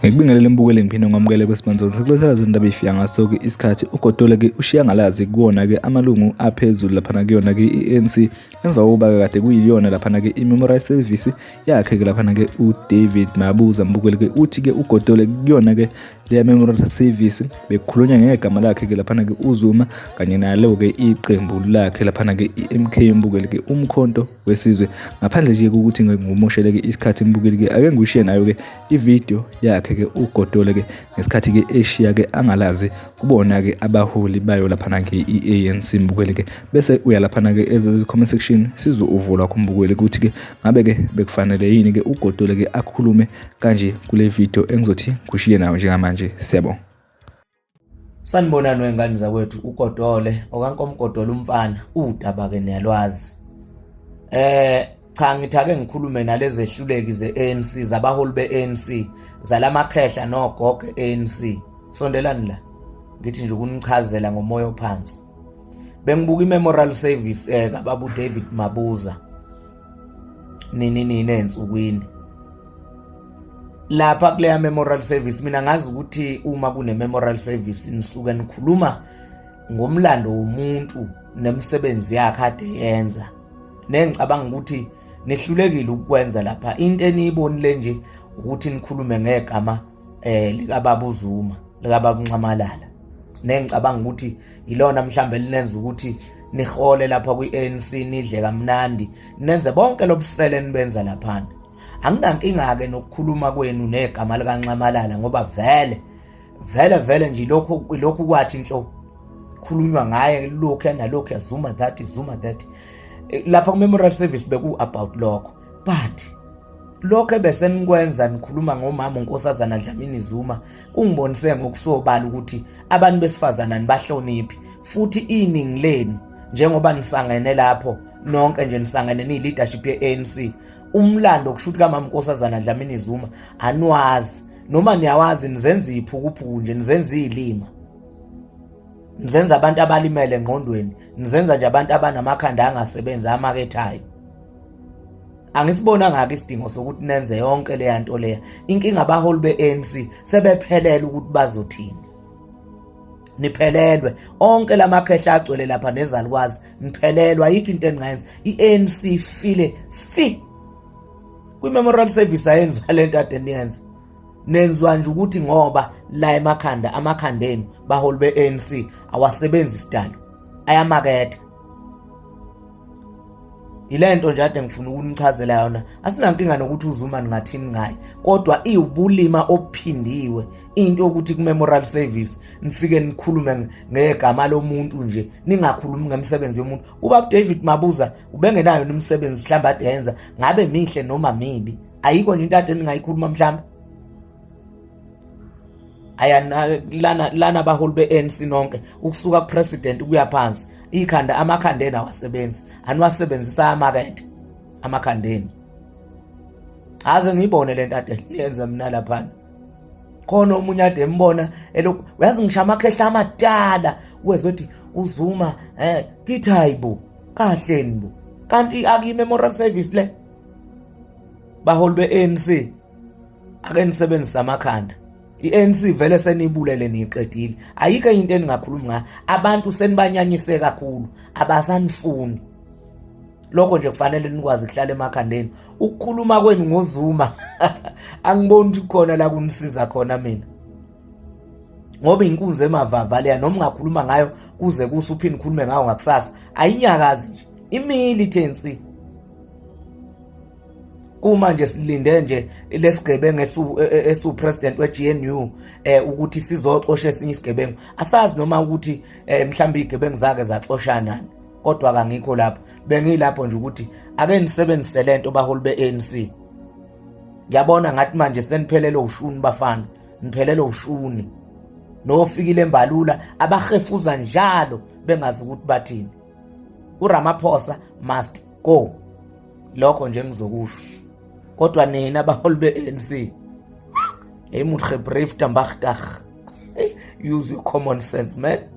Ngikubingelele mbukeli ngiphinde ngamukele kwesimanzolo sikulethela zindaba ifika ngaso-ke isikhathi uGodole-ke ushiya ngalazi kuwona-ke amalungu aphezulu laphana kuyona-ke i-ANC emva kokuba-ke kade kuyiyona laphana-ke i-memorial service yakhe-ke laphana-ke uDavid Mabuza mbukeli-ke uthi-ke uGodole kuyona-ke leya memorial service bekukhulunywa ngegama lakhe-ke laphana-ke uZuma kanye nalo-ke iqembu lakhe laphana-ke i-MK mbukeli-ke umkhonto wesizwe ngaphandle nje kokuthi ngimosheleke isikhathi mbukeli-ke ake ngikushiye nayo-ke ividiyo yakhe-ke uGodole-ke ngesikhathi-ke eshiya-ke angalazi kubona-ke abaholi bayo laphana-ke i-ANC mbukeli-ke bese uya laphana-ke eze-comment section sizwe uvo lwakho mbukeli ukuthi-ke ngabe-ke bekufanele yini-ke uGodole-ke akhulume kanje kule video engizothi kushiye nayo njengamanje. Siyabonga. Sanibonani wengane zakwethu uGodole okaNkomgodole umfana udaba ke niyalwazi. Cha ngithi ake ngikhulume nalezi ehluleki ze-ANC zabaholi be-ANC zalamakhehla nogogo ANC. Sondelani la. Ngithi nje ukunichazela ngomoya ophansi. Bengibuka i-memorial service kababa uDavid Mabuza. Nini nini ensukwini. Lapha kuleya memorial service mina ngazi ukuthi uma kune memorial service nisuke nikhuluma ngomlando womuntu nemisebenzi yakhe ade yenza nengicabanga ukuthi nihlulekile ukukwenza lapha. Into eniyibonile nje ukuthi nikhulume ngegama likababa uZuma, likababa uNxamalala, nengicabanga ukuthi ilona mhlambe linenza ukuthi nihole lapha kwi-ANC nidle kamnandi nenze bonke lobusele nibenza laphana. Anginankinga-ke nokukhuluma kwenu negama likaNxamalala ngoba vele vele vele nje lokhu kwathi nhlo khulunywa ngaye lokhu nalokhu Zuma that Zuma that lapha ku-memorial service beku about lokho, but lokho ebesenikwenza nikhuluma ngomama uNkosazana Dlamini Zuma kungibonise ngokusobala ukuthi abantu besifazana nibahloniphi, futhi iningi lenu njengoba nisangene lapho nonke nje nisangene niyi-leadership ye-ANC, umlando kusho ukuthi kamama uNkosazana Dlamini Zuma aniwazi, noma niyawazi nizenza iphukuphuku nje, nizenza izilima, nizenza abantu abalimele engqondweni, nizenza nje abantu abanamakhanda angasebenzi amakethayo. Angisibona ngake isidingo sokuthi nenze yonke leya nto leya. Inkinga abaholi be-ANC sebephelele ukuthi bazothini. Niphelelwe onke lamakhehla agcwele lapha nezalukwazi, niphelelwa ayikho into eningayenza. I-ANC file fi kwi-memorial service ayenziwa lento ade niyenza, nenziwa nje ukuthi ngoba la emakhanda amakhanda enu baholi be-ANC awasebenzi isidalo, ayamaketha. Yilento nje ade ngifuna ukunichazela yona. Asinankinga nokuthi uZuma ningathini ngaye, kodwa iwubulima obuphindiwe into yokuthi ku-memorial service nifike nikhulume ngegama lomuntu nje, ningakhulumi ngemisebenzi yomuntu. Ubaba David Mabuza ubengenayo imisebenzi mhlawumbe ade yenza, ngabe mihle noma mibi, ayikho nje into ade ningayikhuluma mhlawumbe. Aya lana lana abaholi be-ANC nonke ukusuka kupresident ukuya phansi, ikhanda amakhanda enu awasebenzi, aniwasebenzisa amakethe amakhanda enu. Aze ngiyibone lento ade niyenza mina laphana. Khona omunye ade embona elokhu uyazi ngisho amakhehla amadala wezothi uZuma kithi hayibo kahleni bo, kanti akuyi memorial service le. Baholi be-ANC ake nisebenzise amakhanda. I-ANC vele senibulele niyiqedile, ayikho enye into eningakhulumi ngayo. Abantu senibanyanyise kakhulu, abasanifuni. Lokho nje kufanele nikwazi ukuhlala emakhandeni. Ukukhuluma kwenu ngoZuma angiboni ukuthi khona la kunisiza khona mina, ngoba inkunzi emavava leya, noma ungakhuluma ngayo kuze kuse uphinde ukhulume ngayo ngakusasa, ayinyakazi nje, imile ithe nsi. Kuma nje silinde nje lesigebengu esu-president we-GNU ukuthi sizoxosha esinye isigebengu, asazi noma ukuthi mhlawumbe izigebengu zake zaxoshana, kodwa kangikho lapho. Bengilapho nje ukuthi ake nisebenzise lento baholi be-ANC. Ngiyabona ngathi manje seniphelele ushuni bafana, niphelele ushuni nofikile embalula abahefuza njalo bengazi ukuthi bathini. uRamaphosa must go, lokho nje ngizokusho. Kodwa nina abaholi be-ANC Jy moet gebriefd en wagtig. Use your common sense, man.